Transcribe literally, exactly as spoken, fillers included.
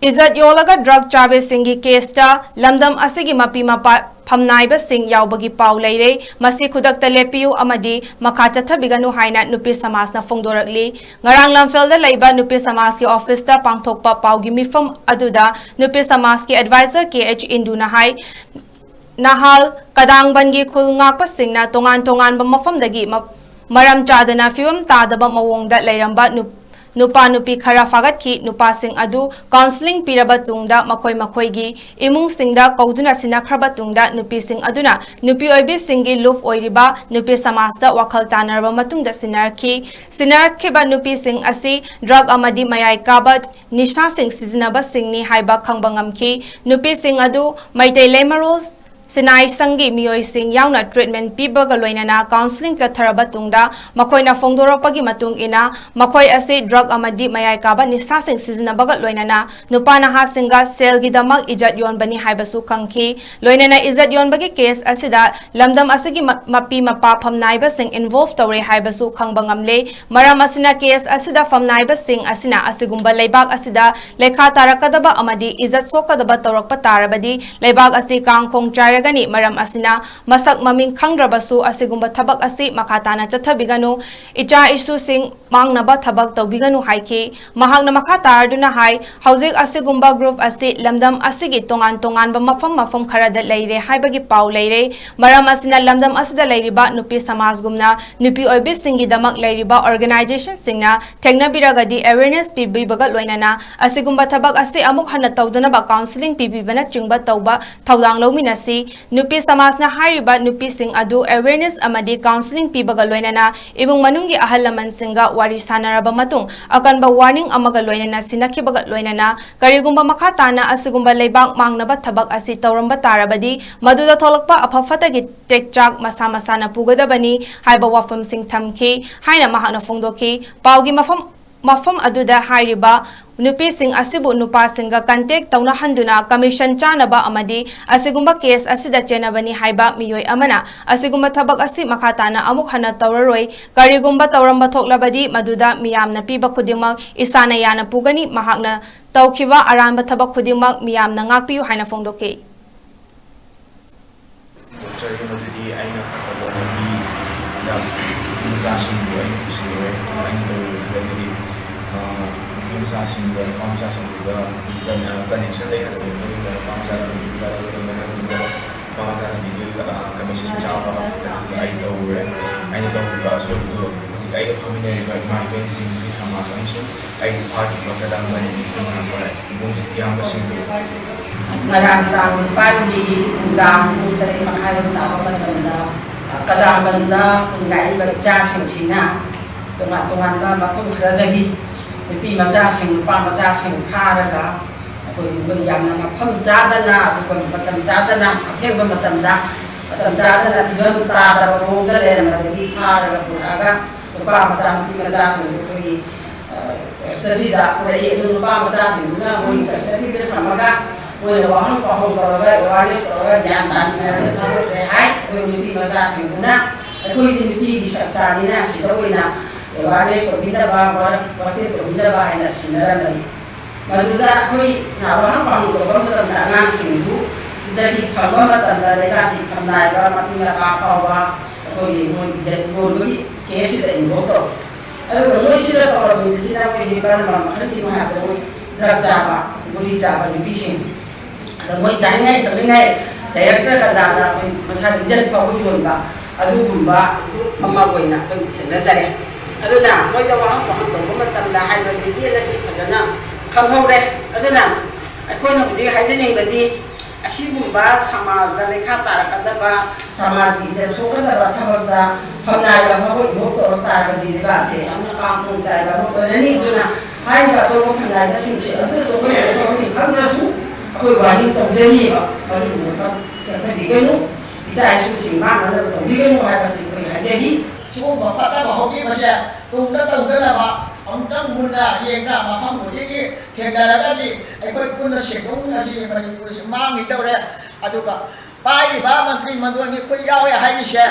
ꯏꯖꯠ ꯌꯣꯜꯂꯒ ꯗ꯭ꯔꯒ ꯆꯥꯕꯤꯁꯤꯡꯒꯤ ꯀꯦꯁꯇ ꯂꯝꯗꯝ ꯑꯁꯤꯒꯤ ꯃꯄꯤ ꯃꯄꯥ ꯐꯝꯅꯥꯏꯕꯁꯤꯡ ꯌꯥꯎꯕꯒꯤ ꯄꯥꯎ ꯂꯩꯔꯦ꯫ ꯃꯁꯤ ꯈꯨꯗꯛꯇ ꯂꯦꯞꯄꯤꯌꯨ ꯑꯃꯗꯤ ꯃꯈꯥ ꯆꯠꯊꯕꯤꯒꯅꯨ ꯍꯥꯏꯅ ꯅꯨꯄꯤ ꯁꯃꯥꯖꯅ ꯐꯣꯡꯗꯣꯔꯛꯂꯤ꯫ ꯉꯔꯥꯡ ꯂꯝꯐꯦꯜꯗ ꯂꯩꯕ ꯅꯨꯄꯤ ꯁꯃꯥꯖꯀꯤ ꯑꯣꯐꯤꯁꯇ ꯄꯥꯡꯊꯣꯛꯄ ꯄꯥꯎꯒꯤ ꯃꯤꯐꯝ ꯑꯗꯨꯗ ꯅꯨꯄꯤ ꯁꯃꯥꯖꯀꯤ ꯑꯦꯗꯚꯥꯏꯖꯔ ꯀꯦ ꯑꯩꯆ ꯏꯟꯗꯨꯅ ꯍꯥꯏ, ꯅꯍꯥꯜ ꯀꯗꯥꯡꯕꯟꯒꯤ ꯈꯨꯜ ꯉꯥꯛꯄꯁꯤꯡꯅ ꯇꯣꯉꯥꯟ ꯇꯣꯉꯥꯟꯕ ꯃꯐꯝꯗꯒꯤ ꯃ-, ꯃꯔꯝ ꯆꯥꯗꯅ ꯐꯤꯕꯝ ꯇꯥꯗꯕ ꯃꯑꯣꯡꯗ ꯂꯩꯔꯝꯕ ꯅꯨ-, ꯅꯨꯄꯥ ꯅꯨꯄꯤ ꯈꯔ ꯐꯥꯒꯠꯈꯤ꯫ ꯅꯨꯄꯥꯁꯤꯡ ꯑꯗꯨ ꯀꯥꯎꯟꯁꯤꯂꯤꯡ ꯄꯤꯔꯕ ꯇꯨꯡꯗ ꯃꯈꯣꯏ ꯃꯈꯣꯏꯒꯤ ꯏꯃꯨꯡꯁꯤꯡꯗ ꯀꯧꯗꯨꯅ ꯁꯤꯟꯅꯈ꯭ꯔꯕ ꯇꯨꯡꯗ ꯅꯨꯄꯤꯁꯤꯡ ꯑꯗꯨꯅ ꯅꯨꯄꯤ ꯑꯣꯏꯕꯤꯁꯤꯡꯒꯤ ꯂꯨꯞ ꯑꯣꯏꯔꯤꯕ ꯅꯨꯄꯤ ꯁꯃꯥꯖꯇ ꯋꯥꯈꯜ ꯇꯥꯅꯔꯕ ꯃꯇꯨꯡꯗ ꯁꯤꯟꯅꯔꯛꯈꯤ꯫ ꯁꯤꯟꯅꯔꯛꯈꯤꯕ ꯅꯨꯄꯤꯁꯤꯡ ꯑꯁꯤ ꯗ꯭ꯔꯒ ꯑꯃꯗꯤ ꯃꯌꯥꯏ ꯀꯥꯕ ꯅꯤꯁꯥꯁꯤꯡ ꯁꯤꯖꯤꯟꯅꯕꯁꯤꯡꯅꯤ ꯍꯥꯏꯕ ꯈꯪꯕ ꯉꯝꯈꯤ꯫ ꯅꯨꯄꯤꯁꯤꯡ ꯑꯗꯨ ꯃꯩꯇꯩ ꯂꯩꯃꯔꯣꯜ ꯁꯤꯅꯥꯏ ꯁꯪꯒꯤ ꯃꯤꯑꯣꯏꯁꯤꯡ ꯌꯥꯎꯅ ꯇ꯭ꯔꯤꯠꯃꯦꯟ ꯄꯤꯕꯒ ꯂꯣꯏꯅꯅ ꯀꯥꯎꯟꯁꯤꯂꯤꯡ ꯆꯠꯊꯔꯕ ꯇꯨꯡꯗ ꯃꯈꯣꯏꯅ ꯐꯣꯡꯗꯣꯔꯛꯄꯒꯤ ꯃꯇꯨꯡ ꯏꯟꯅ ꯃꯈꯣꯏ ꯑꯁꯤ ꯗ꯭ꯔꯒ ꯑꯃꯗꯤ ꯃꯌꯥꯏ ꯀꯥꯕ ꯅꯤꯁꯥꯁꯤꯡ ꯁꯤꯖꯤꯟꯅꯕꯒ ꯂꯣꯏꯅꯅ ꯅꯨꯄꯥ ꯅꯍꯥꯁꯤꯡꯒ ꯁꯦꯜꯒꯤꯗꯃꯛ ꯏꯖꯠ ꯌꯣꯟꯕꯅꯤ ꯍꯥꯏꯕꯁꯨ ꯈꯪꯈꯤ꯫ ꯂꯣꯏꯅꯅ ꯏꯖꯠ ꯌꯣꯟꯕꯒꯤ ꯀꯦꯁ ꯑꯁꯤꯗ ꯂꯝꯗꯝ ꯑꯁꯤꯒꯤ ꯃ-, ꯃꯄꯤ ꯃꯄꯥ ꯐꯝꯅꯥꯏꯕꯁꯤꯡ ꯏꯟꯚꯣꯜꯚ ꯇꯧꯔꯦ ꯍꯥꯏꯕꯁꯨ ꯈꯪꯕ ꯉꯝꯂꯦ꯫ ꯃꯔꯝ ꯑꯁꯤꯅ ꯀꯦꯁ ꯑꯁꯤꯗ ꯐꯝꯅꯥꯏꯕꯁꯤꯡ ꯑꯁꯤꯅ ꯑꯁꯤꯒꯨꯝꯕ ꯂꯩꯕꯥꯛ ꯑꯁꯤꯗ ꯂꯩꯈꯥ ꯇꯥꯔꯛꯀꯗꯕ ꯑꯃꯗꯤ ꯏꯖꯠ ꯁꯣꯛꯀꯗꯕ ꯇꯧꯔꯛꯄ ꯇꯥꯔꯕꯗꯤ ꯂꯩꯕꯥꯛ ꯑꯁꯤ ꯀꯥꯡ ꯈꯣꯡ ꯆꯥꯏꯔꯒꯅꯤ꯫ ꯃꯔꯝ ꯑꯁꯤꯅ ꯃꯁꯛ ꯃꯃꯤꯡ ꯈꯪꯗ꯭ꯔꯕꯁꯨ ꯑꯁꯤꯒꯨꯝꯕ ꯊꯕꯛ ꯑꯁꯤ ꯃꯈꯥ ꯇꯥꯅ ꯆꯠꯊꯕꯤꯒꯅꯨ, ꯏꯆꯥ ꯏꯁꯨꯁꯤꯡ ꯃꯥꯡꯅꯕ ꯊꯕꯛ ꯇꯧꯕꯤꯒꯅꯨ ꯍꯥꯏꯈꯤ꯫ ꯃꯍꯥꯛꯅ ꯃꯈꯥ ꯇꯥꯔꯗꯨꯅ ꯍꯥꯏ, ꯍꯧꯖꯤꯛ ꯑꯁꯤꯒꯨꯝꯕ ꯒ꯭ꯔꯨꯞ ꯑꯁꯤ ꯂꯝꯗꯝ ꯑꯁꯤꯒꯤ ꯇꯣꯉꯥꯟ ꯇꯣꯉꯥꯟꯕ ꯃꯐꯝ ꯃꯐꯝ ꯈꯔꯗ ꯂꯩꯔꯦ ꯍꯥꯏꯕꯒꯤ ꯄꯥꯎ ꯂꯩꯔꯦ꯫ ꯃꯔꯝ ꯑꯁꯤꯅ ꯂꯝꯗꯝ ꯑꯁꯤꯗ ꯂꯩꯔꯤꯕ ꯅꯨꯄꯤ ꯁꯃꯥꯖꯒꯨꯝꯅ ꯅꯨꯄꯤ ꯑꯣꯏꯕꯤꯁꯤꯡꯒꯤꯗꯃꯛ ꯂꯩꯔꯤꯕ ꯑꯣꯔꯒꯅꯥꯏꯖꯦꯁꯟꯁꯤꯡꯅ ꯊꯦꯡꯅꯕꯤꯔꯒꯗꯤ ꯑꯦꯋꯦꯔꯅꯦꯁ ꯄꯤꯕꯤꯕꯒ ꯂꯣꯏꯅꯅ ꯑꯁꯤꯒꯨꯝꯕ ꯊꯕꯛ ꯑꯁꯤ ꯑꯃꯨꯛ ꯍꯟꯅ ꯇꯧꯗꯅꯕ ꯀꯥꯎꯟꯁꯤꯂꯤꯡ ꯄꯤꯕꯤꯕꯅꯆꯤꯡꯕ ꯇꯧꯕ ꯊꯧꯗꯥꯡ ꯂꯧꯃꯤꯟꯅꯁꯤ꯫ ꯅꯨꯄꯤ ꯁꯃꯥꯖꯅ ꯍꯥꯏꯔꯤꯕ ꯅꯨꯄꯤꯁꯤꯡ ꯑꯗꯨ ꯑꯦꯋꯦꯔꯅꯦꯁ ꯑꯃꯗꯤ ꯀꯥꯎꯟꯁꯤꯂꯤꯡ ꯄꯤꯕꯒ ꯂꯣꯏꯅꯅ ꯏꯃꯨꯡ ꯃꯅꯨꯡꯒꯤ ꯑꯍꯜ ꯂꯃꯟꯁꯤꯡꯒ ꯋꯥꯔꯤ ꯁꯥꯟꯅꯔꯕ ꯃꯇꯨꯡ ꯑꯀꯟꯕ ꯋꯥꯔꯅꯤꯡ ꯑꯃꯒ ꯂꯣꯏꯅꯅ ꯁꯤꯟꯅꯈꯤꯕꯒ ꯂꯣꯏꯅꯅ ꯀꯔꯤꯒꯨꯝꯕ ꯃꯈꯥ ꯇꯥꯅ ꯑꯁꯤꯒꯨꯝꯕ ꯂꯩꯕꯥꯛ ꯃꯥꯡꯅꯕ ꯊꯕꯛ ꯑꯁꯤ ꯇꯧꯔꯝꯕ ꯇꯥꯔꯕꯗꯤ ꯃꯗꯨꯗ ꯊꯣꯛꯂꯛꯄ ꯑꯐ ꯐꯠꯇꯒꯤ ꯇꯦꯛꯆꯥꯛ ꯃꯁꯥ ꯃꯁꯥꯅ ꯄꯨꯒꯗꯕꯅꯤ ꯍꯥꯏꯕ ꯋꯥꯐꯝꯁꯤꯡ ꯊꯝꯈꯤ ꯍꯥꯏꯅ ꯃꯍꯥꯛꯅ ꯐꯣꯡꯗꯣꯛꯈꯤ꯫ ꯄꯥꯎꯒꯤ ꯃꯐꯝ, ꯃꯐꯝ ꯑꯗꯨꯗ ꯍꯥꯏꯔꯤꯕ ꯅꯨꯄꯤꯁꯤꯡ ꯑꯁꯤꯕꯨ ꯅꯨꯄꯥꯁꯤꯡꯒ ꯀꯟꯇꯦꯛ ꯇꯧꯅꯍꯟꯗꯨꯅ ꯀꯃꯤꯁꯟ ꯆꯥꯅꯕ ꯑꯃꯗꯤ ꯑꯁꯤꯒꯨꯝꯕ ꯀꯦꯁ ꯑꯁꯤꯗ ꯆꯦꯟꯅꯕꯅꯤ ꯍꯥꯏꯕ ꯃꯤꯑꯣꯏ ꯑꯃꯅ ꯑꯁꯤꯒꯨꯝꯕ ꯊꯕꯛ ꯑꯁꯤ ꯃꯈꯥ ꯇꯥꯅ ꯑꯃꯨꯛ ꯍꯟꯅ ꯇꯧꯔꯔꯣꯏ, ꯀꯔꯤꯒꯨꯝꯕ ꯇꯧꯔꯝꯕ ꯊꯣꯛꯂꯕꯗꯤ ꯃꯗꯨꯗ ꯃꯤꯌꯥꯝꯅ ꯄꯤꯕ ꯈꯨꯗꯤꯡꯃꯛ ꯏꯁꯥꯅ ꯌꯥꯅ ꯄꯨꯒꯅꯤ, ꯃꯍꯥꯛꯅ ꯇꯧꯈꯤꯕ ꯑꯔꯥꯟꯕ ꯊꯕꯛ ꯈꯨꯗꯤꯡꯃꯛ ꯃꯤꯌꯥꯝꯅ ꯉꯥꯛꯄꯤꯌꯨ ꯍꯥꯏꯅ ꯐꯣꯡꯗꯣꯛꯈꯤ꯫ ꯗꯣꯛꯇꯔꯒꯤ ꯃꯗꯨꯗꯤ ꯑꯩꯅ ꯐꯠꯇꯕ ꯂꯝꯕꯤꯗ ꯅꯨꯄꯤ ꯃꯆꯥꯁꯤꯡꯕꯨ ꯑꯩꯅ ꯄꯨꯁꯤꯜꯂꯨꯔꯦ꯫ ꯑꯩꯅ ꯇꯧꯔꯤꯕ ꯊꯕꯛ ꯑꯗꯨꯗꯤ, ꯑ, ꯅꯨꯄꯤ ꯃꯆꯥꯁꯤꯡꯒ ꯅꯨꯄꯥ ꯃꯆꯥꯁꯤꯡꯁꯤꯒ ꯀꯟ-, ꯑ, ꯀꯅꯦꯛꯁꯟ ꯂꯩꯍꯜꯂꯕ ꯃꯇꯨꯡꯗ ꯅꯨꯄꯥ ꯃꯆꯥꯅ ꯅꯨꯄꯤ ꯃꯆꯥꯗ ꯂꯣꯏꯅ ꯅꯨꯄꯥ ꯃꯆꯥꯅ ꯅꯨꯄꯤꯒꯤ, ꯑ, ꯀꯃꯤꯁꯟ ꯆꯥꯕ ꯑꯗꯨꯒ ꯑꯩ ꯇꯧꯔꯨꯔꯦ꯫ ꯑꯩꯅ ꯇꯧꯔꯤꯕ ꯑꯁꯣꯏꯕꯗꯨ ꯍꯧꯖꯤꯛ ꯑꯩꯒ ꯐꯝꯃꯤꯟꯅꯔꯤꯕ ꯏꯃꯥ ꯏꯕꯦꯟꯁꯤꯡꯒꯤ ꯁꯃꯥꯖ ꯑꯃꯁꯨꯡ ꯑꯩꯒꯤ ꯐꯥꯈꯤꯕ ꯀꯗꯥꯝꯕꯅꯤ ꯏꯕꯨꯡ ꯏꯌꯥꯝꯕꯁꯤꯡꯕꯨ꯫ ꯉꯔꯥꯡ ꯇꯥꯡ ꯅꯤꯄꯥꯟꯒꯤ ꯅꯨꯡꯗꯥꯡ ꯄꯨꯡ ꯇꯔꯦꯠ ꯃꯈꯥꯏ ꯇꯥꯕ ꯃꯇꯝꯗ, ꯑ, ꯀꯗꯥꯝꯕꯟꯗ ꯈꯨꯟꯒꯥꯏꯔꯤꯕ ꯏꯆꯥꯁꯤꯡꯁꯤꯅ ꯇꯣꯉꯥꯟ ꯇꯣꯉꯥꯟꯕ ꯃꯐꯝ ꯈꯔꯗꯒꯤ ꯅꯨꯄꯤ ꯃꯆꯥꯁꯤꯡ, ꯅꯨꯄꯥ ꯃꯆꯥꯁꯤꯡ ꯐꯥꯔꯒ ꯑꯩꯈꯣꯏ ꯃꯣꯏ ꯌꯥꯝꯅ ꯃꯐꯝ ꯆꯥꯗꯅ, ꯑꯗꯨꯒ ꯃꯇꯝ ꯆꯥꯗꯅ, ꯑꯊꯦꯡꯕ ꯃꯇꯝꯗ ꯃꯇꯝ ꯆꯥꯗꯅ ꯐꯤꯕꯝ ꯇꯥꯗꯕ ꯃꯑꯣꯡꯗ ꯂꯩꯔꯝꯕꯗꯒꯤ ꯐꯥꯔꯒ ꯄꯨꯔꯛꯑꯒ ꯅꯨꯄꯥ ꯃꯆꯥ, ꯅꯨꯄꯤ ꯃꯆꯥꯁꯤꯡꯗꯨ ꯑꯩꯈꯣꯏꯒꯤ, ꯑ, ꯀꯁꯇꯗꯤꯗ ꯄꯨꯔꯛꯏ꯫ ꯑꯗꯨ ꯅꯨꯄꯥ ꯃꯆꯥꯁꯤꯡꯗꯨꯅ ꯃꯣꯏꯒꯤ ꯀꯁꯇꯗꯤꯗ ꯊꯝꯃꯒ ꯃꯣꯏꯅ ꯋꯥꯍꯪ ꯄꯥꯎꯍꯪ ꯇꯧꯔꯒ, ꯑꯦꯋꯥꯔꯅꯦꯁ ꯇꯧꯔꯒ ꯒ꯭ꯌꯥꯟ ꯇꯥꯃꯤꯟꯅꯔꯒ ꯊꯥꯗꯣꯛꯈ꯭ꯔꯦ ꯍꯥꯏ꯫ ꯑꯩꯈꯣꯏ ꯅꯨꯄꯤ ꯃꯆꯥꯁꯤꯡꯗꯨꯅ ꯑꯩꯈꯣꯏꯗꯤ ꯅꯨꯄꯤꯒꯤ ꯁꯛꯇꯥꯅꯤꯅ ꯁꯤꯗ ꯑꯣꯏꯅ ꯑꯦꯋꯥꯔꯅꯦꯁ ꯇꯧꯕꯤꯅꯕ, ꯋꯥꯔꯛ ꯋꯥꯇꯦꯞ ꯇꯧꯕꯤꯅꯕ ꯍꯥꯏꯅ ꯁꯤꯟꯅꯔꯝꯕꯅꯤ꯫ ꯃꯗꯨꯗ ꯑꯩꯈꯣꯏꯅ ꯋꯥꯍꯪ ꯄꯥꯎꯍꯪ ꯇꯧꯕ ꯃꯇꯝꯗ ꯑꯉꯥꯡꯁꯤꯡꯗꯨꯗꯒꯤ ꯐꯪꯕ ꯃꯇꯝꯗ ꯂꯩꯕꯥꯛꯀꯤ ꯐꯝꯅꯥꯏꯕ, ꯃꯄꯤ ꯃꯄꯥ ꯐꯥꯎꯕ ꯑꯩꯈꯣꯏꯒꯤ ꯃꯣꯏ ꯏꯖꯠ ꯌꯣꯟꯕꯒꯤ ꯀꯦꯁꯁꯤꯗ ꯏꯟꯚꯣꯜꯕ ꯇꯧꯏ꯫ ꯑꯗꯨꯒ ꯃꯣꯏꯁꯤꯗ ꯇꯧꯔꯝꯃꯤꯕꯁꯤꯅ ꯃꯣꯏꯁꯤ ꯀꯔꯝꯕ ꯃꯈꯜꯒꯤꯅꯣ ꯍꯥꯏꯕꯗ ꯃꯣꯏ ꯗ꯭ꯔꯒ ꯆꯥꯕ, ꯒꯨꯂꯤ ꯆꯥꯕ ꯅꯨꯄꯤꯁꯤꯡ꯫ ꯑꯗꯣ ꯃꯣꯏ ꯆꯥꯅꯤꯡꯉꯥꯏ ꯊꯛꯅꯤꯡꯉꯥꯏ ꯂꯩꯔꯛꯇ꯭ꯔꯀꯥꯟꯗ ꯑꯩꯈꯣꯏ ꯃꯁꯥꯒꯤ ꯏꯖꯠ ꯐꯥꯎꯕ ꯌꯣꯟꯕ ꯑꯗꯨꯒꯨꯝꯕ ꯒ꯭ꯔꯨꯞ ꯑꯃ ꯑꯣꯏꯅ ꯑꯩꯈꯣꯏ ꯊꯦꯡꯅꯖꯔꯦ꯫ ꯑꯗꯨꯅ ꯃꯣꯏꯗ ꯋꯥꯍꯪ ꯄꯥꯎꯍꯪ ꯇꯧꯕ ꯃꯇꯝꯗ ꯍꯥꯏꯔꯤꯕ ꯗꯤꯇꯦꯜ ꯑꯁꯤ ꯐꯖꯅ ꯈꯪꯍꯧꯔꯦ꯫ ꯑꯗꯨꯅ ꯑꯩꯈꯣꯏꯅ ꯍꯧꯖꯤꯛ ꯍꯥꯏꯖꯅꯤꯡꯕꯗꯤ ꯑꯁꯤꯒꯨꯝꯕ ꯁꯃꯥꯖꯗ ꯂꯩꯈꯥ ꯇꯥꯔꯛꯀꯗꯕ, ꯁꯃꯥꯖꯒꯤ ꯏꯖꯠ ꯁꯣꯛꯀꯗꯕ ꯊꯕꯛꯇ ꯐꯝꯅꯥꯏꯕ ꯐꯥꯎꯕ ꯏꯟꯚꯣꯜꯕ ꯇꯧꯔꯛ ꯇꯥꯔꯒꯗꯤ ꯂꯩꯕꯥꯛꯁꯦ ꯌꯥꯝꯅ ꯄꯥꯡꯊꯣꯡ ꯆꯥꯏꯕ ꯑꯃ ꯑꯣꯏꯔꯅꯤ꯫ ꯑꯗꯨꯅ ꯍꯥꯏꯔꯤꯕ ꯑꯆꯧꯕ ꯐꯝꯅꯥꯏꯕꯁꯤꯡꯁꯦ ꯑꯗꯨꯁꯨ ꯑꯩꯈꯣꯏ ꯑꯆꯧꯕꯅꯤ ꯈꯪꯗ꯭ꯔꯁꯨ ꯑꯩꯈꯣꯏ ꯋꯥꯔꯅꯤꯡ ꯇꯧꯖꯔꯤꯑꯕ꯫ ꯃꯗꯨꯒꯨꯝꯕ ꯊꯕꯛ ꯆꯠꯊꯕꯤꯒꯅꯨ, ꯏꯆꯥ ꯏꯁꯨꯁꯤꯡ ꯃꯥꯡꯅꯅꯕ ꯇꯧꯕꯤꯒꯅꯨ ꯍꯥꯏꯕꯁꯤ ꯑꯩꯈꯣꯏ ꯍꯥꯏꯖꯔꯤ꯫ ꯁꯤꯒꯨꯝꯕ ꯐꯠꯇꯕ ꯍꯧꯈꯤꯕꯁꯦ ꯇꯨꯡꯗ ꯇꯧꯗꯅꯕ ꯑꯃꯨꯛꯇꯪ ꯃꯨꯟꯅ ꯌꯦꯡꯅ ꯃꯐꯝ ꯈꯨꯗꯤꯡꯒꯤ ꯊꯦꯡꯅꯔꯒꯗꯤ ꯑꯩꯈꯣꯏ ꯄꯨꯟꯅ ꯁꯦꯡꯗꯣꯛꯃꯤꯟꯅꯁꯤ꯫ ꯃꯅꯤꯄꯨꯔꯁꯤ ꯃꯥꯡꯈꯤꯗꯧꯔꯦ꯫ ꯑꯗꯨꯒ ꯄꯥꯏꯔꯤꯕ ꯃꯟꯇ꯭ꯔꯤ ꯃꯟꯗꯣꯟꯒꯤ ꯈꯨꯠ ꯌꯥꯎꯋꯦ ꯍꯥꯏꯔꯤꯁꯦ